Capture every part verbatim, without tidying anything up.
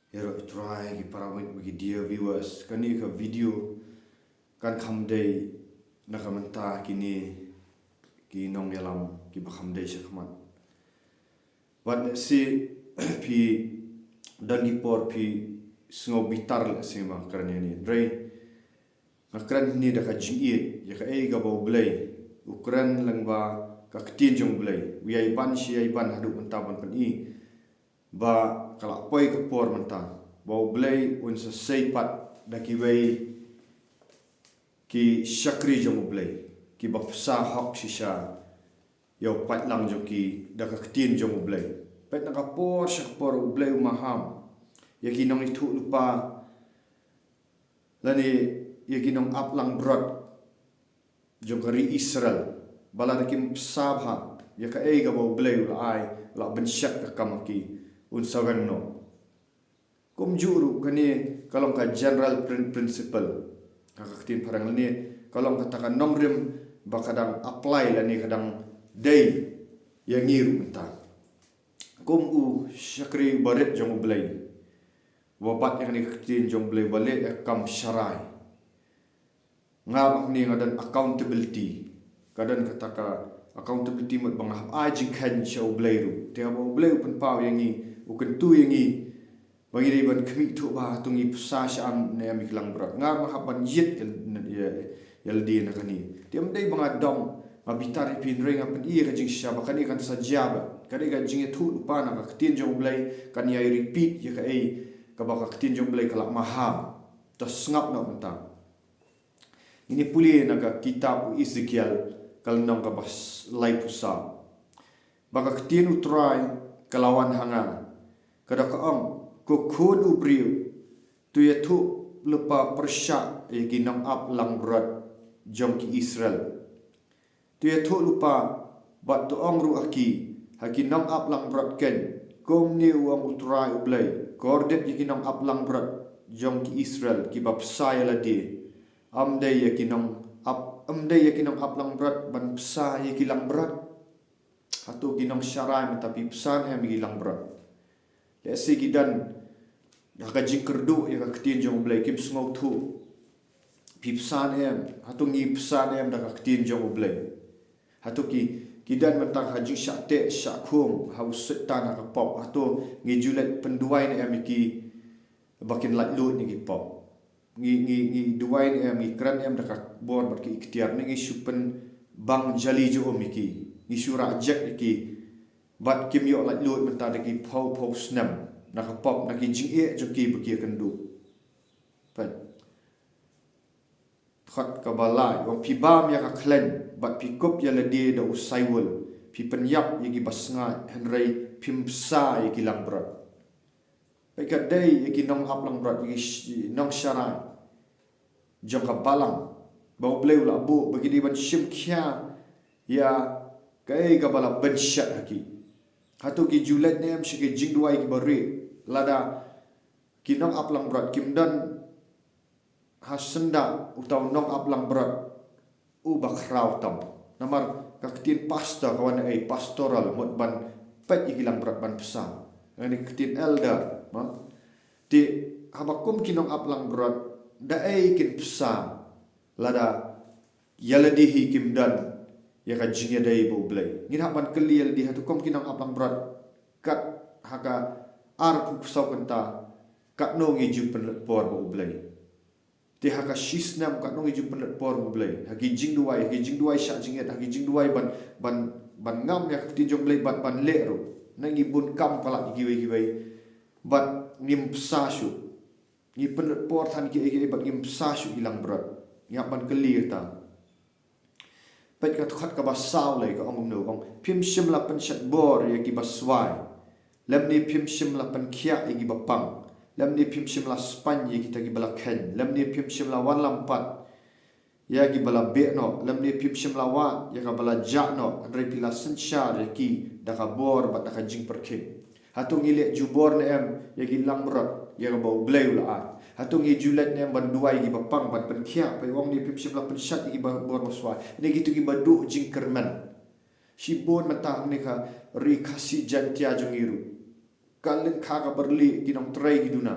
Ïaroh ïa u Trai, ki para bangeit bad ki dear viewers, kane ka video kan kham dei na ka bynta kine ki nongïalam kiba kham dei shakhmat. Bad lehse phi don ki por phi sngew bitar lehse ba nga kren ïa kane. Hynrei nga kren hangne da ka jingïeit ïa kaei kaba U Blei u kren lyngba ka ktien jong U Blei. U ïai ban shi ïai ban haduh mynta ban pyni ba ka la poi ka por mynta ba U Blei un sa sei pat da kiwei ki shakri jong U Blei kiba pynbsa hok shisha ïa u paidlang jong ki da ka ktien jong U Blei. Peit na ka por sha ka por U Blei u maham ïa ki nongïathuhlypa lane ïa ki nongap langbrot jong ka ri Israel ba lada kim pynbsa bha ïa kaei kaba U Blei u la ai, u la bynshet ka kam ha ki, un sa weng noh. Kumjuh ruh kane ka long ka general prin-, principle ha ka ktien phareng lane ka long kata ka nongrim ba ka dang apply lane ka dang dei ïa ngi ruh mynta. Kum u shakri barit jong U Blei uba bat ïa kane ka ktien jong U Blei, uba leh ïa ka kam sharai, nga hangne nga don accountability. Ka don kata ka accountability mut ba nga hap ai jingkheiñ sha U Blei ruh. Te haba U Blei u pynpaw ïa ngi, u kyntu ïa ngi ba ngi dei ban khmih thuh bha hato ngi pynbsa shaei ne em ïa ki langbrot. Nga ruh nga hap ban ïit ïa, ïa, ïalade na kane. Te ym dei ba nga dom, nga bitar ïa phi, hynrei nga pyni ïa ka jingshisha ba kane kan sa jia bha. Ka dei ka jingïathuhlypa na ka ktien jong U Blei, kan ïai repeat ïa kaei kaba ka ktien jong U Blei ka la maham. To sngap noh mynta. Ngin ïa pule na ka kitab u Ezekiel, ka lynnong kaba s-, laiphew saw. Ba ka ktien U Trai ka la wan ha nga, ka da ka ong, ko khun u briew, to ïathuhlypa pyrshah ïa ki nongap langbrot jong ki Israel. To ïathuhlypa bad to ong ruh ha ki, ha ki nongap langbrot keiñ, kumne u ong U Trai U Blei, kordit ïa ki nongap langbrot jong ki Israel kiba pynbsa ïalade. Ym dei ïa ki nongap, ym dei ïa ki nongap langbrot ban pynbsa ïa ki langbrot. Hato ki nongsharai mynta phi pynbsa ne em ïa ki langbrot? Lehse ki don ha ka jingkyrduh ïa ka ktien jong U Blei, kim sngewthuh. Phi pynbsa ne em, hato ngi pynbsa ne em da ka ktien jong U Blei? Hato ki, ki don mynta ha jingshah teh shah khum ha u Soitan ha ka pop, hato ngi ju leit pynduwai ne em ïa ki ba kin laitluid na ki pop? Ngi, ngi, ngi duwai ne em, ngi kren em da ka bor bad ka iktiar, ne ngi shu pynbang jali jahum ïa ki, ngi shu rah jek ïa ki, bad kim ïoh laitluid mynta da ki phew phew snem na ka pop, na ki jingeh jong ki ba ki ïakynduh. Peit. Dkhot kaba lai, u ong, phi bam ïa ka khleiñ bad phi kup ïalade da u saiwul, phi pynïap ïa kiba sngaid, hynrei phim pynbsa ïa ki langbrot. Peit, ka dei ïa ki nongap langbrot, ïa ki sh-, nongsharai jong ka balang ba U Blei u la buh ba ki dei ban shim khia ïa kaei kaba la bynshet ha ki. Hato ki ju leit ne em sha ki jingduwai kiba rieh? Lada ki nongap langbrot kim don ha syndah uta u nongap langbrot uba khraw tam. Namar ka ktien pastor ka wan na ei, pastoral, mut ban peit ïa ki langbrot ban pynbsa. Ngan ïa ka ktien elder, ma. Te haba kum ki nongap langbrot, da ei kin pynbsa lada ïalade hi kim don ïa ka jingïadei bad U Blei? Ngin hap ban kylli ïalade, hato kum ki nongap langbrot, kat ha ka arphew saw kynta, katno ngi ju pynlut por bad U Blei? Te ha ka shisnem katno ngi ju pynlut por bad U Blei ha ki jingduwai, ha ki jingduwai shah jingit, ha ki jingduwai ban, ban, ban ngam ïa ka ktien jong U Blei bad ban leh ruh? Ne ngi bun kam palat ïa kiwei kiwei bad ngim pynbsa shuh. Ngi pynlut por than kiei kiei bad ngim pynbsa shuh ïa ki langbrot. Ngi hap ban kylli kata. Peit ka dkhot kaba saw lei, ka ong kumno, ong, phim shym la pynshet bor ïa kiba swai, lymne phim shym la pynkhiah ïa kiba pang, lymne phim shym la spaiñ ïa kita kiba la kheiñ, lymne phim shym la wanlam pat ïa kiba la beh noh, lymne phim shym la wad ïa kaba la jah noh, hynrei phi la synshar ïa ki da ka bor bad da ka jingpyrkhing. Hato ngi leh jubor ne em ïa ki langbrot ïa kaba U Blei u la ai? Hato ngi ju leit ne em ban duwai ïa kiba pang ban pynkhiah? Peit, u ong ne phim shym la pynshet ïa kiba bor ba swai, ne kito kiba duh jingkyrmen. Shibun mynta hangne ka ri Khasi Jaiñtia jong ngi ruh, ka lyngkha ka byrli, ki nongtrei ki duna,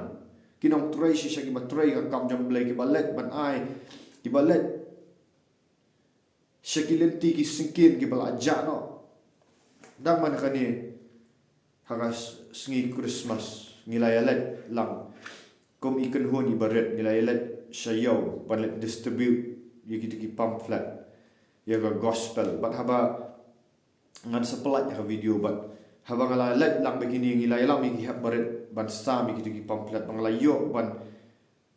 ki nongtrei shisha, kiba trei ka kam jong Blei, kiba leit ban ai, kiba leit sha ki lynti ki syngkien kiba la jah noh. Dang man kane, ha ka s-, sngi Christmas, ngi la ïaleit lang kum i kynhun iba rit, ngi la ïaleit sha ïew ban leit distribute ïa kito ki pamphlet, ïa ka gospel. Bad haba ngan sa pyllait ïa ka video, bad haba nga la leit lang bad kine, ngi la ïalam ïa ki hep barit ban sam ïa kito ki pamphlet, ba nga la ïoh ban,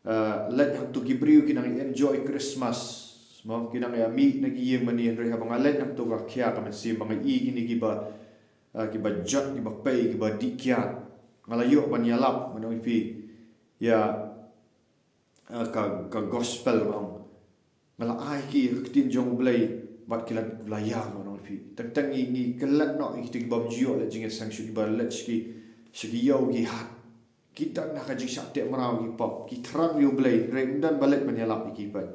eh, leit hangto, ki briew ki nang enjoy Christmas, mo, ki nang ïa mih na ki ïing mane, hynrei haba nga leit hangto, ka khia ka mynsiem ba nga i kine kiba, eh, kiba jot, kiba pei, kiba dih kiad. Nga la ïoh ban ïalap, ngan ong ïa phi, ïa, eh, ka, ka gospel, ngan ong. Nga la ai ki ha ka ktien jong U Blei, bad ki la, la ïa, ngan ong ïa phi. Teng teng ngi, ngi klet noh ïa kito ki bym ju ïoh leit jingïaseng, shu kiba leit sha ki, sha ki ïew ki hat. Ki don ha ka jingshah teh mraw ki pop, ki thrang ïa U Blei, hynrei ym don ba leit ban ïalap ïa ki pat.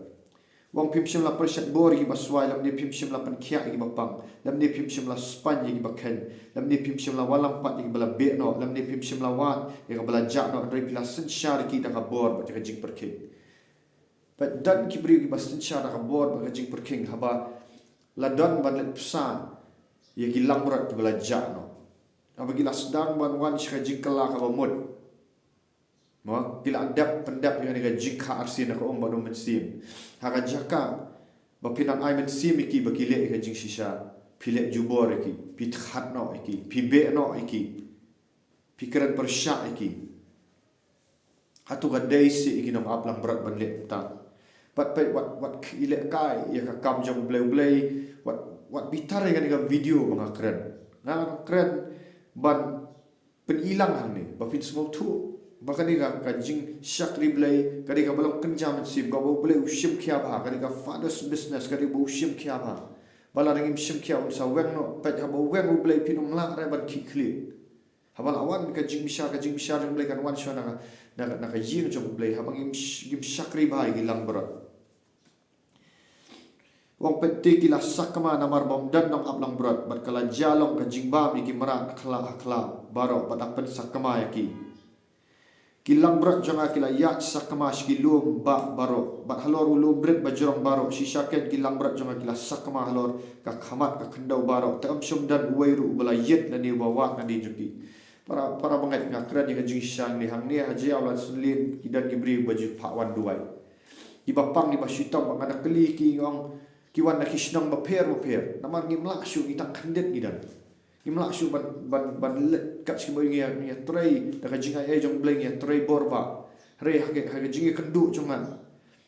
U ong phim shym la pynshait bor ïa kiba swai, lymne phim shym la pynkhiah ïa kiba pang, lymne phim shym la spaiñ ïa kiba kheiñ, lymne phim shym la wallam pat ïa kiba la beh noh, lymne phim shym la wad ïa kaba la jah noh, hynrei phi la synshar ïa ki da ka bor bad ïa ka jingpyrkhing. Bad don ki briew kiba synshar da ka bor bad ka jingpyrkhing haba la don ban leit bsa ïa ki langbrot kiba la jah noh. Haba ki la sdang ban wan sha ka jingkylla kaba mut, mo, ki la dep pyndep ïa kane ka jingkha arsien na ka um bad u mynsiem. Ha ka jaka ba phi nang ai mynsiem ïa ki ba ki leh ïa ka jingshisha, phi leh jubor ïa ki, phi thad noh ïa ki, phi beh noh ïa ki, phi kren pyrshah ïa ki. Hato ka dei seh ïa ki nongap langbrot ban leh kumta? Pat peit, wat, wat khie lehkai ïa ka kam jong U Blei, U Blei, wat, wat bitar ïa kane ka video ba nga kren. Nga kren ban pynilang hangne ba phin sngewthuh ba kane ka, ka jingshakri Blei ka dei kaba long kynja mynsiem, kaba U Blei u shim khia bha, ka dei ka Father's business, ka dei ba u shim khia bha. Ba lada ngim shim khia, un sa weng noh. Peit, haba weng U Blei, phin ym lah re ban khih khlieh. Haba la wan ka jingbishar, ka jingbishar jong U Blei kan wan shuwa na ka, na ka, na ka ïing jong U Blei, haba ngim sh-, ngim shakri bha ïa ki langbrot. U ong, peit te, ki la sakma namar bym don nongap langbrot, bad ka la jia long ka jingbam ïa ki mrad khlaw ha khlaw baroh, bad la pynsakma ïa ki. Ki langbrot jong nga ki la ïaid sakma sha ki lum bah baroh, bad halor u lum rit bajrong baroh, shisha ken ki langbrot jong nga ki la sakma halor ka khmat ka khyndew baroh, te ym shym don uwei ruh uba la ïit lane uba wad nadien jong ki. Para, para bangeit, nga kren ïa ka jingshisha hangne, hangne ha Jaiaw Lansonlane ki don ki briew ba ju phah wan duwai. Kiba pang, kiba shitom, ba nga da kylli ki, nga ong, ki wan na ki shnong bapher bapher. Namar ngim lah shuh, ngi tang khyndiat ngi don. Ngim lah shuh ban, ban, ban leit kat shaba ngi ïa, ngi ïatrei da ka jingai ei jong U Blei, ngi ïatrei bor bah. Hynrei ha ka, ha ka jingïakynduh jong nga,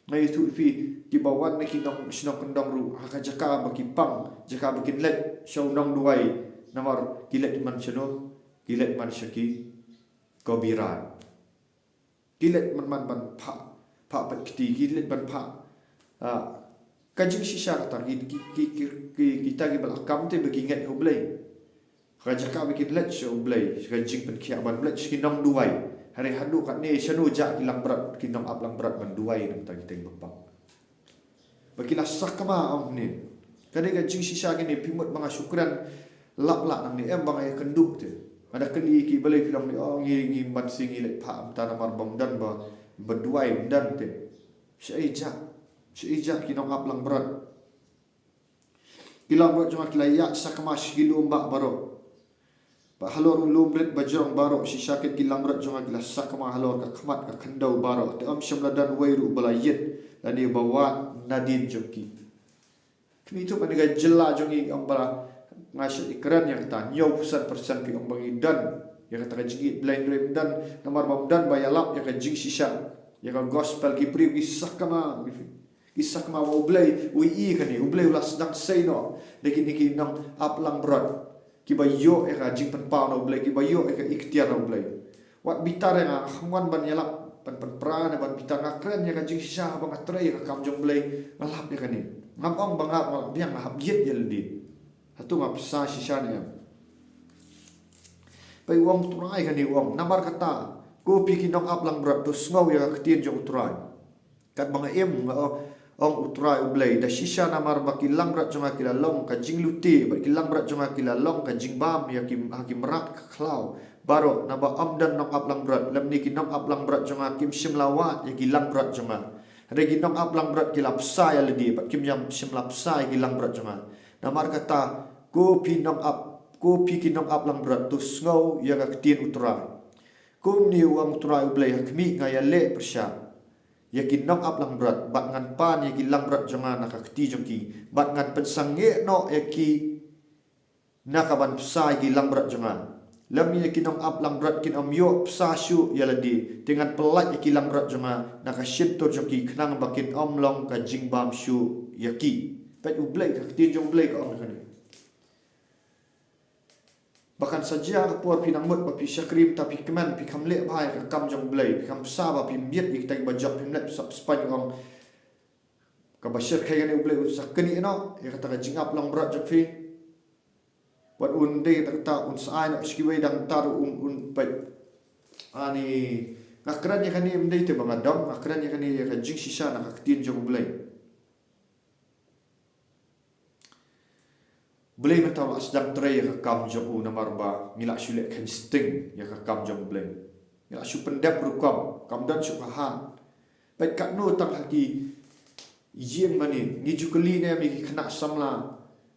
nga ïathuh ïa phi, kiba wan na ki nong, shnong kyndong ruh, ha ka jaka ba ki pang, jaka ba kin leit sha u nongduwai, namar ki leit man shano? Ki leit man sha ki copyright. Ki leit man, man ban phah, phah peit kti, ki leit ban phah, ah, ka jingshisha kata, ki, ki, ki, ki, ki, kita kiba la kam te ba ki ngeit ha U Blei. Ka jaka ba kin leit sha U Blei, ka jingpynkhiah ban leit sha ki nongduwai. Hynrei haduh katne shano jah ki langbrot, ki nongap langbrot ban duwai na bynta kita kiba pang? Ba ki la sakma, ong ne. Ka dei ka jingshisha kane, phi mut ba nga shu kren lap lap nangne, em, ba nga ïakynduh te. Nga da kylli ki, balei phi long ne, oh, ngi, ngi ban shu ngi leit phah mynta namar bym don ba, ba duwai, ym don te. Shaei jah, shaei jah ki nongap langbrot. Ki langbrot jong nga ki la ïaid sakma sha ki lum bah baroh, bad halor u lum rit bajrong baroh, shisha ken ki langbrot jong nga ki la sakma halor ka khmat ka khyndew baroh, te ym shym la don uwei ruh uba la ïit lane uba wad nadien jong ki. Kmie, to kane ka jylla jong ngi, ong ba la, nga shait kren ïa kata, hynñiewphew san percent phi ong ba ngi don ïa kata ka jingïeit Blei, hynrei ym don, namar bym don ba ïalap ïa ka jingshisha, ïa ka gospel, ki briew ki sakma, ki sakma ba U Blei u ïohi kane, U Blei u la sdang sei noh da kine ki nongap langbrot kiba ïoh ïa ka jingpynpaw na U Blei, kiba ïoh ïa ka iktiar na U Blei. Wat bitar ïa nga, ngam wan ban ïalap, ban pynpra ne ban bitar, nga kren ïa ka jingshisha ba nga trei ïa ka kam jong U Blei, nga lap ïa kane. Ngam ong ba nga, nga lap biang, nga hap ïit ïa lade. Hato nga bsa shisha ne em? Peit, u ong U Trai kane, u ong, namar kata, ko phi ki nongap langbrot, to sngew ïa ka ktien jong U Trai. Katba nga im, nga ong, ong U Trai U Blei, da shisha namar ba ki langbrot jong nga ki la long ka jinglute, bad ki langbrot jong nga ki la long ka jingbam ïa ki, ha ki mrad ka khlaw, baroh, naba ym don nongap langbrot, lymne ki nongap langbrot jong nga kim shym la wad ïa ki langbrot jong nga. Hynrei ki nongap langbrot ki la bsa ïa lade, bad kim ïam shym la bsa ïa ki langbrot jong nga. Namar kata, ko phi nongap, ko phi ki nongap langbrot, to sngew ïa ka ktien U Trai. Kumne u ong U Trai U Blei, ha khmih nga ïaleh pyrshah ïa ki nongap langbrot, bad ngan pan ïa ki langbrot jong nga na ka kti jong ki, bad ngan pynsangeh noh ïa ki na ka ban bsa ïa ki langbrot jong nga. Lymne ki nongap langbrot kin ym ïoh bsa shuh ïa lade, te ngan pyllait ïa ki langbrot jong nga na ka shyntur jong ki, khnang ba kin ym long ka jingbam shuh ïa ki. Peit U Blei, ka ktien jong U Blei ka ong kane. Ba kan sa jia ka por phi nang mut ba phi shakri, mynta phi kmen, phi kham leh bha ïa ka kam jong U Blei, phi kham bsa ba phim ïeit ïa kita kiba jop, phim leh, sa phi ong, kaba shyrkhei kane U Blei un sa knieh noh ïa kata ka jingap langbrot jong phi. Wat un dei kata, kata un sa ai noh sha kiwei, dang tar un, un peit. Ani, nga kren ïa kane ym dei te ba nga dom, nga kren ïa kane ïa ka jingshisha na ka ktien jong U Blei. Blei mynta u la sdang trei ïa ka kam jong u, namar ba ngi la shu leh kheiñ sting ïa ka kam jong U Blei. Ngi la shu pyndep rukom, kam don shuh ka hat. Peit katno tang ha ki ïing mane, ngi ju kylli ne em ïa ki khynnah samla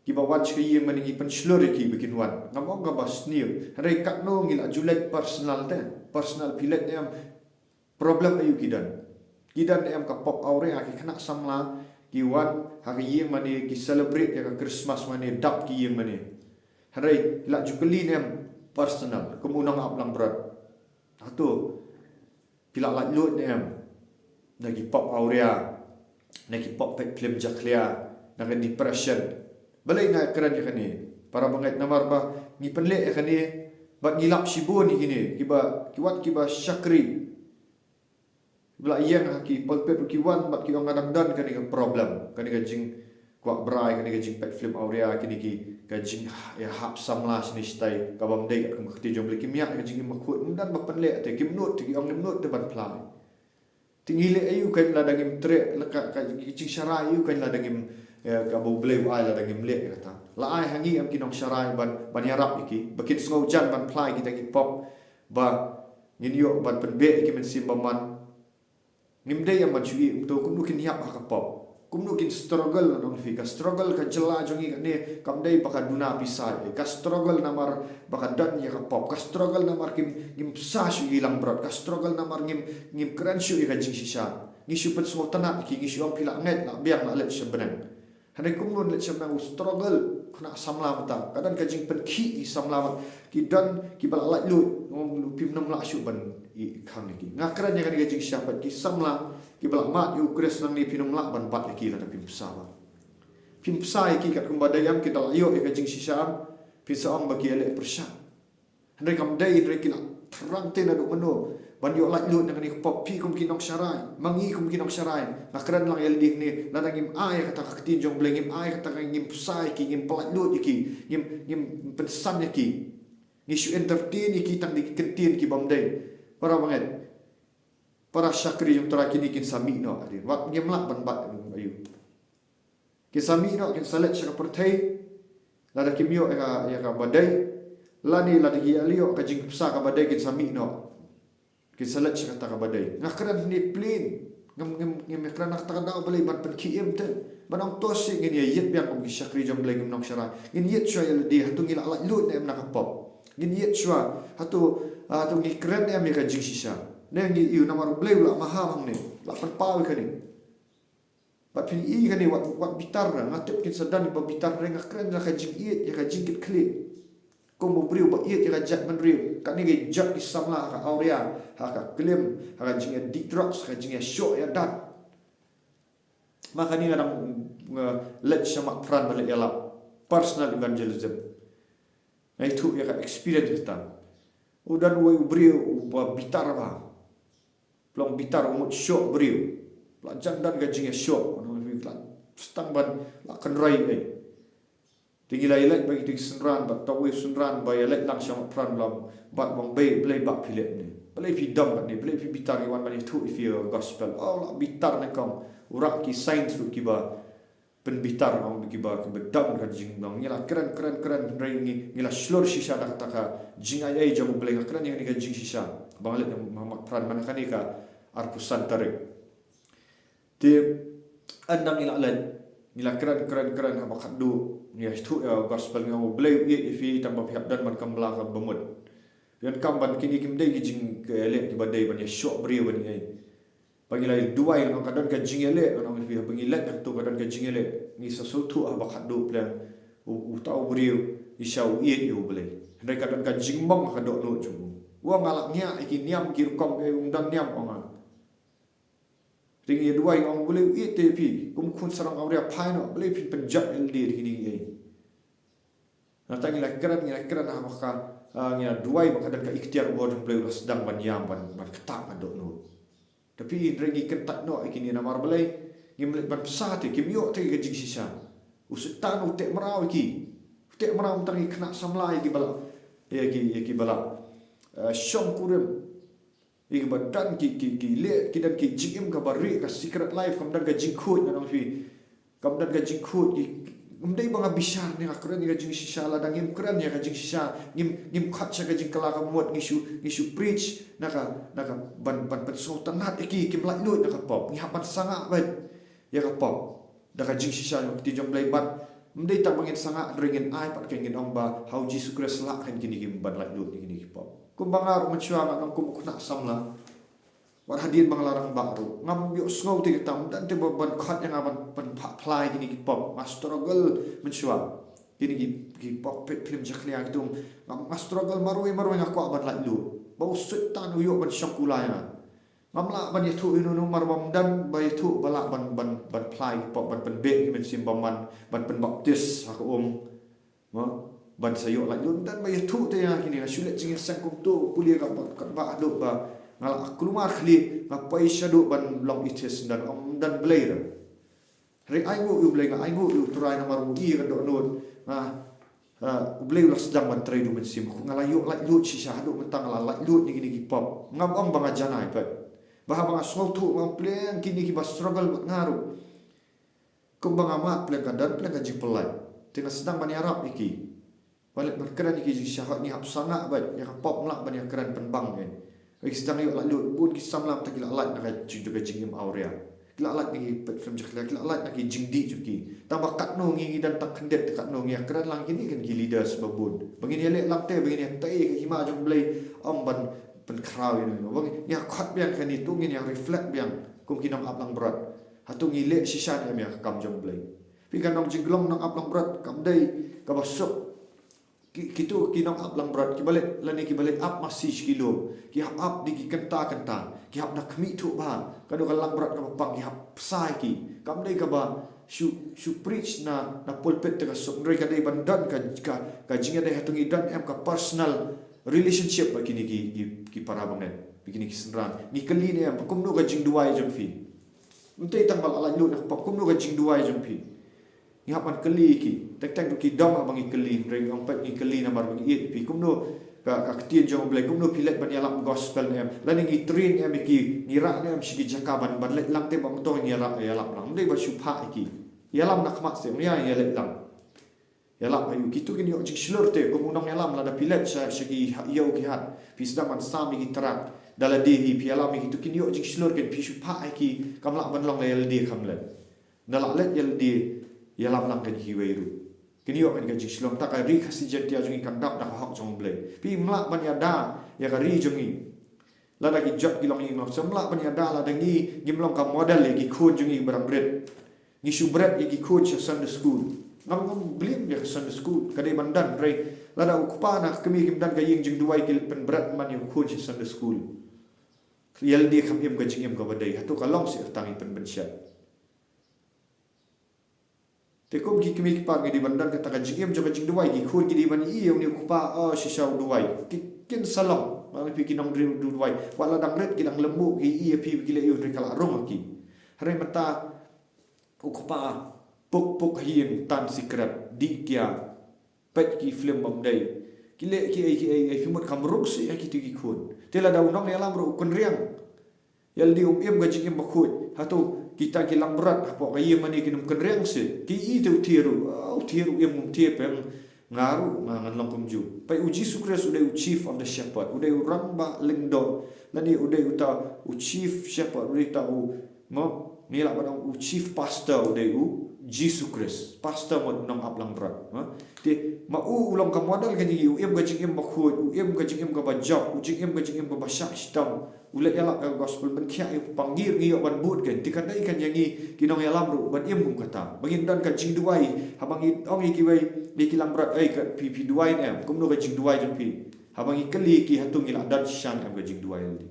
kiba wan sha ka ïing mane, ngi pynshlur ïa ki ba kin wan. Ngam ong kaba sniew. Hynrei katno ngi la ju leit personal te. Personal phi leit ne em, problem aïu ki don. Ki don ne em ka pop awria, ki khynnah samla ki wan ha ka ïing mane, ki celebrate ïa ka Christmas mane, dap ki ïing mane. Hynrei la ju kylli ne em personal, kum u nongap langbrot. Hato phi la laitluid ne em na ki pop awria, na ki pop peit phlim jakhlia, na ka depression? Balei nga kren ïa kane, para bangeit? Namar ba ngi pynleh ïa kane bad ngi lap shibun ïa kine, kiba, ki wat kiba shakri, kiba la ïeng ha ki pulpit ruh ki wan bad ki ong, nga dang don kane ka problem, kane ka jingkwah brai, kane ka jingpeit phlim awria, kine ki, ka jing, ïa, hap samla shane shatai, kaba ym dei katkum ka ktien jong U Blei, kim ïa ka jingim bakhuid. Ym don ba pynleh te, kim nud te, ki ong ngim nud te ban phla. Te ngi leh aïu kein lada ngim treh, la ka, ka jingsharai aïu kein lada ngim, eh, kaba U Blei u ai lada ngim leh ïa kata. La ai ha ngi em ki nongsharai ban, ban ïarap ïa ki, ba kin sngew jan ban phla ïa kita ki pop, ba ngin ïoh ban pynbeit ïa ki mynsiem bymman. Ngim dei em ban shu ïeh kumto, kumno kin ïap ha ka pop. Kumno kin struggle, ngan ong ïa phi, ka struggle ka jylla jong ngi kane kam dei ba ka duna pisa ïa, ka struggle namar ba ka don ïa ka pop, ka struggle namar kim, ngim bsa shuh ïa ki langbrot, ka struggle namar ngim, ngim kren shuh ïa ka jingshisha. Ngi shu pynsngewtynnat ïa ki, ngi shu ong phi la ngeit, la biang, la leit sha bneng. Hynrei kumno leit sha bneng, u struggle khynnah samla mynta. Ka don ka jingpynkhih ïa ki samla, ki don kiba la laitluid, ong phim nym lah shuh ban ïeh khang ïa ki. Nga kren ïa kane ka jingshisha, peit ki samla kiba la mad ïa U Khrist nangne, phim nym lah ban bat ïa ki lada phim bsa bha. Phim bsa ïa ki katkum ba dei em, ki da la ïoh ïa ka jingshisha em, phin sa ong ba ki ïaleh pyrshah. Hynrei kam dei, hynrei ki la thrang te naduh mynno ban ïoh laitluid na kane ka pop. Phi kum ki nongsharai, ma ngi kum ki nongsharai, nga kren lang ïa lade hangne, lada ngim ai ïa kata ka ktien jong U Blei, ngim ai ïa kata ka, ngim bsa ïa ki, ngim pyllaitluid ïa ki, ngim, ngim pynsan ïa ki, ngi shu entertain ïa ki tang da ki kyntien ki bym dei, para bangeit, para shakri jong U Trai, kine kin sa mih noh hadien. Wat ngim lah ban bat aïu. Kin sa mih noh, kin sa leit sha ka pyrthei lada kim ïoh ïa ka, ïa kaba dei. Lane lada ki ïoh ka jingbsa kaba dei, kin sa mih noh, kin sa leit sha kata kaba dei. Nga kren hangne plain. Ngam, ngam, ngam kren ha kata ka daw balei, ban pynkhih im te, ban ong to shisha ngin ïa ïeit biang kum ki shakri jong U Blei, kum ki nongsharai. Ngin ïeit shuwa ïa lade, hato ngi la laitluid ne em na ka pop. Ngin ïeit shuwa, hato, hato ngi kren ne em ïa ka jingshisha. Ne ngi ïoh namar U Blei u la maham hangne, la pynpaw ïa kane. Bad phin ïohi kane, wat, wat bitar, nga tip kin sa don kiba bitar, hynrei nga kren ïa ka jingïeit, ïa ka jingkitkhlieh. Kum u briew ba ïeit ïa ka jaitbynriew, kane ka jait ki samla ha ka awria, ha ka klim, ha ka jingïadih drugs, ha ka jingïashoh ïadat. Ma kane nga dang, nga leit sha Markprang ban leit ïalap. Personal evangelism. Nga ïathuh ïa ka experience kata. U don uwei u briew uba bitar bha. Pynlong bitar, u mut shoh briew. La jan don ka jingïashoh, u la tang ban la kynrei ei. Te ngi la ïaleit bad kito ki synran, bad uta uwei u synran ba ïaleit lang sha Markprang, u la bat, u ong, Blei, Blei ba phi leh ne? Balei phi dom bad ne? Balei phi bitar? Ngi wan ban ïathuh ïa phi ïa ka gospel. Oh, la bitar nyngkong. U rah ki signs ruh kiba pynbitar, ong, kiba, kiba don ka jingdon. Ngi la kren, kren, kren, hynrei ngi, ngi la shlur shisha da kata ka jingaiei jong U Blei. Nga kren ïa kane ka jingshisha ba nga leit ha Markpyrshah man kane ka arphew san tarik. Te ynda ngi la leit, ngi la kren, kren, kren haba khatduh, ngi ïathuh ïa gospel, ngi ong U Blei u ïeit ïa phi tang ba phi hap don ban kam bla ka bamut. Ïa, kam ban, kine kim dei ki jingïaleh kiba dei ban ïashoh briew ban ïa. Ba ngi la duwai, ngan ong ka don ka jingïaleh, ngan ong ïa phi, ba ngi leit hangto ka don ka jingïaleh. Ngi sa sngewthuh haba khatduh pleng, u, uta u briew, i sha u ïeit ïa U Blei. Hynrei ka don ka jingmong ha ka dohnud jong u. U ong nga la ngiah ïa ki niam ki rukom, eh, um don niam, ong nga. Te ngi duwai, ong U Blei u ïeit te ïa phi, kum khun sarong awria phai noh, balei phin pynjot ïa lade da kine kiei. Nangta ngi la kren, ngi la kren haba ka, ah, ngi la duwai ba ka don ka iktiar, u bor jong U Blei u la sdang ban ïam, ban, ban ktah ka dohnud. Te phi, hynrei ngi kyntait noh ïa kine namar balei, ngim leit ban bsa te, kim ïoh te ka jingshisha. U Soitan u teh mraw ïa ki. U teh mraw, mynta ngi khynnah samla ïa kiba la, ïa ki, ïa kiba la, eh, shongkurim. Ïa kiba don ki, ki, ki leh, ki don ki jingim kaba rieh, ka secret life, kam don ka jingkhuid, ngan ong ïa phi. Kam don ka jingkhuid, ki, ym dei ba nga bishar ne nga kren ïa ka jingshisha, lada ngim kren ïa ka jingshisha, ngim, ngim khot sha ka jingkylla ka mut, ngi shu, ngi shu preach na ka, na ka ban, ban pynsngewtynnat ïa ki, kim laitluid na ka pop, ngi hap ban sangah beit ïa ka pop da ka jingshisha jong ka ktien jong U Blei bad ym dei tang ba ngin sangah, hynrei ngin ai pat, ka ngin ong ba ha U Jisu Khrist lah kein kine kiban laitluid ïa kine ki pop. Kumba nga ruh mynshuwa nga ong kum u khynnah samla, wat hadien ba nga la rangbah ruh, ngam ïohsngew te kata, ym don te ba ban khot ïa nga ban, ban pynphla ïa kine ki pop. Nga struggle mynshuwa. Kine ki, ki pop peit phlim jakhlia kito, nga, nga struggle marwei marwei, nga kwah ban laitluid. Ba u Soitan u ïoh ban shong kular ïa nga. Ngam lah ban ïathuh ïa uno uno namar ba ym don ba ïathuh ba lah ban, ban, ban phla ïa ki pop, ban pynbeit ïa ki mynsiem bymman, ban pynbaptis ha ka um. Mo, ban sa ïoh laitluid, ym don ba ïathuh te ïa nga kine. Nga shu leit jingïaseng kumto, pule ka ba, ka ba haduh ba nga la kulmar khlieh, nga poi shaduh ban long atheist, ym don, ym don Blei ruh. Hynrei ainguh ïa U Blei, nga ainguh ïa U Trai namar u ïohi ïa ka dohnud. Nga, ah, U Blei u la sdang ban trei da u mynsiem. Nga la ïoh laitluid shisha, haduh mynta nga la laitluid na kine ki pop. Ngam ong ba nga janai pat. Ba haba nga sngewthuh, ngam pleng kine kiba struggle bad nga ruh. Kumba nga mad, pleng ka don, pleng ka jingpyllait. Te nga sdang ban ïarap ïa ki. Ban leit ban kren ïa ki jingshisha, hooid ngi hap sangah beit, ïa ka pop ym lah ban ïakren pynbang eh. Ki sdang ïoh laitluid, bun ki samla mynta ki la lait na ka jing, ka jingim awria. Ki la lait na ki peit phlim jakhlia, ki la lait na ki jingdih jong ki. Tang ba katno ngi, ngi don tang khyndiat, katno ngi ïakren lang kine, kine ki leaders ba bun. Ba ngin ïaleh lang te, ba ngin ïatei ïa ka hima jong U Blei, ym ban pynkhraw ïa uno uno. Ba ngin ïakhot biang kane, to ngin ïa reflect biang kum ki nongap langbrot. Hato ngi leh shisha ne em ïa ka kam jong U Blei? Phi, ka nongjinglong nongap langbrot kam dei kaba suk. Ki, kito ki nongap langbrot kiba leit, lane kiba leit ap masi sha ki lum, ki hap ap da ki kynta kynta, ki hap da khmih thuh bha. Ka dei ka langbrot kaba pang, ki hap bsa ïa ki. Kam dei kaba shu, shu preach na, na pulpit te ka suk, hynrei ka dei ban don ka, ka, ka jingïadei, hato ngi don em ka personal relationship bad kine ki, ki, ki para bangeit, bad kine ki synran? Ngi kylli ne em, kumno ka jingduwai jong phi? Ym dei tang ba la laitluid na ka pop, kumno ka jingduwai jong phi? Ngi hap ban kylli ïa ki. Teng teng ruh ki dom haba ngi kylli, hynrei ngi ong pat ngi kylli namar ba ngi ïeit ïa phi. Kumno ka, ka ktien jong U Blei, kumno phi leit ban ïalap gospel ne em? Lane ngi train em ïa ki, ngi rah ne em sha ki jaka ban, ban leit lang te ba ym tang ïa rah, ïalap lang? Ym dei, ba shu phah ïa ki. Ïalam na khmat seh, ym ïa, ïa leit lang. Ïalap ha ïu. Kito kin ïoh jingshlur te, kum u nongïalam, lada phi leit sha, sha ki ha-, ïew ki hat, phi sdang ban sam ïa ki trak da lade hi, phi ïalam ïa kito, kin ïoh jingshlur, kin, phi shu phah ïa ki, kam lah ban long la ïa lade kham leit. Nda lah leit ïa lade, ïalam lang kein kiwei ruh. Kin ïoh kein ka jingshlur. Ta ka ri Khasi Jaiñtia jong ngi kan dap da ka hok jong U Blei. Phi, ym lah ban ïada ïa ka ri jong ngi. Lada ki jot ki long ïing long sem, ym lah ban ïada lada ngi, ngim long ka model ïa ki khun jong ngi ba dang rit. Ngi shu bret ïa ki khun sha Sunday school. Ngam, ngam blame ïa ka Sunday school, ka dei ban don, hynrei lada u kpa ne ka kmie kim don ka ïing jingduwai, ki leit pynbret man ïa u khun sha Sunday school. Ïa lade kham im ka jingim kaba dei, hato ka long seh ka tang ïa pynbeit sha. Te kum ki kmie ki kpa ngi dei ban don kata ka jingim jong ka jingduwai, ki khun ki dei ban ïohi ïa une u kpa, oh, shisha u duwai. Ki, kin sa long, ma phi, ki nongduwai. Wat la dang rit ki dang lymbuh, ki ïohi ïa phi, ki leh ïa u, hynrei ka la rung ha ki. Hynrei mynta u kpa puk puk ha ïing, tan sikret, dih kiad, peit ki film bym dei. Ki leh kiei kiei, phi mut kam rung shuh ïa kito ki khun. Te lada u nongïalam ruh u kynriang. Ïa lade um im ka jingim bakhuid. Hato kita ki langbrot hapoh ka ïing mane kin ym kynriang seh? Ki i te u thied ruh, ah, u thied ruh im, um thied pyrshah. Nga ruh nga ngan long kumjuh. Peit, u Jisu Khrist u dei u chief of the shepherd, u dei u rangbah lyngdoh. Lane u dei uta u chief shepherd, u dei uta u, mo, ngi lah ban ong u chief pastor u dei u Jisu Khrist. Pastor mo, u nongap langbrot, ha? Te ma u u long ka model ka jingim, u im ka jingim bakhuid, u im ka jingim kaba jop, u jingim ka jingim kaba shah shitom. U leh ïalap ïa ka gospel ban khiah ïa u pangir, ngi ïoh ban bud kein. Te ka dei kein ïa ngi ki nongïalam ruh ban im kum kata, ba ngin don ka jingduwai. Haba ngi ong ïa kiwei, ïa ki langbrot, "Ei, ka phi, phi duwai ne em? Kumno ka jingduwai jong phi?" Haba ngi kylli ki, "Hato ngi la don shisha ne em ka jingduwai ïa lade?"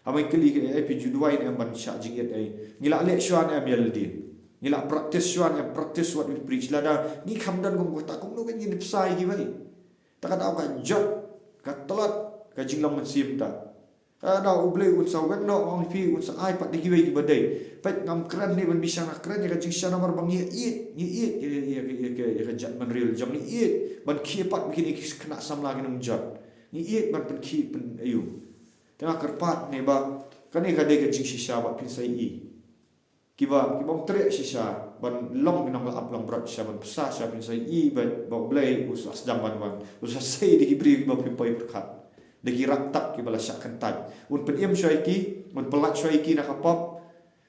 Haba ngi kylli ki, "Ei, phi ju duwai ne em ban shah jingit ei? Ngi la leh shuwa ne em ïa lade? Ngi la practice shuwa ne em, practice what we preach?" Lada ngi kham don kum kata, kumno kein ngin bsa ïa kiwei? Ta ka daw ka jot, ka tlot ka jinglong mynsiem ta. Ka daw U Blei un sa weng noh, ong phi, un sa ai pat da kiwei kiba dei. Peit, ngam kren ne ban bishar, nga kren ïa ka jingshisha namar ba ngi ïeit, ngi ïeit ïa, ïa, ïa, ïa, ïa ka jaitbynriew jong ngi, ïeit ban khie pat ba kine ki khynnah samla kin ym jot. Ngi ïeit ban pynkhie pyn-aïu. Te nga kyrpad ne ba kane ka dei ka jingshisha ba phin sa ïohi. Kiba, kiba ym treh shisha ban long ki nonglap langbrot shisha, ban bsa shisha, phin sa ïohi ba, ba U Blei u sa sdang ban wan. U sa sei da ki briew kiba phi poi pyrkhat, da ki raktak kiba la shah kyntait. Un pynim shuwa ïa ki, un pyllait shuwa ïa ki na ka pop.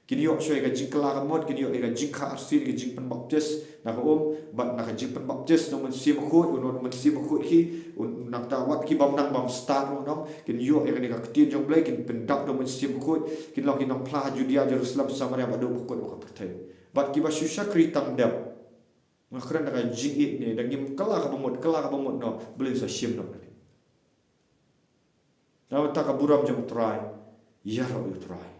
Kin ïoh shuwa ïa ka jingkylla ka mut, kin ïoh ïa ka jingkha arsien, ka jingpynbaptis na ka um bad na ka jingpynbaptis na U Mynsiem Bakhuid. Un wan U Mynsiem Bakhuid ki, un nangta wat ki bym nang bym stad ruh, nong, kin ïoh ïa kane ka ktien jong U Blei, kin pyndap da U Mynsiem Bakhuid, kin long ki nongphla ha Judia, Jerusalem, Samaria bad haduh ba kut ka pyrthei. Bad kiba shu shakri tang dep. Nga kren da ka jingïeit ne, da ngim kylla kaba mut, kylla kaba mut, noh, U Blei un sa shim noh. Namar kata ka burom jong U Trai, ïaroh ïa U Trai.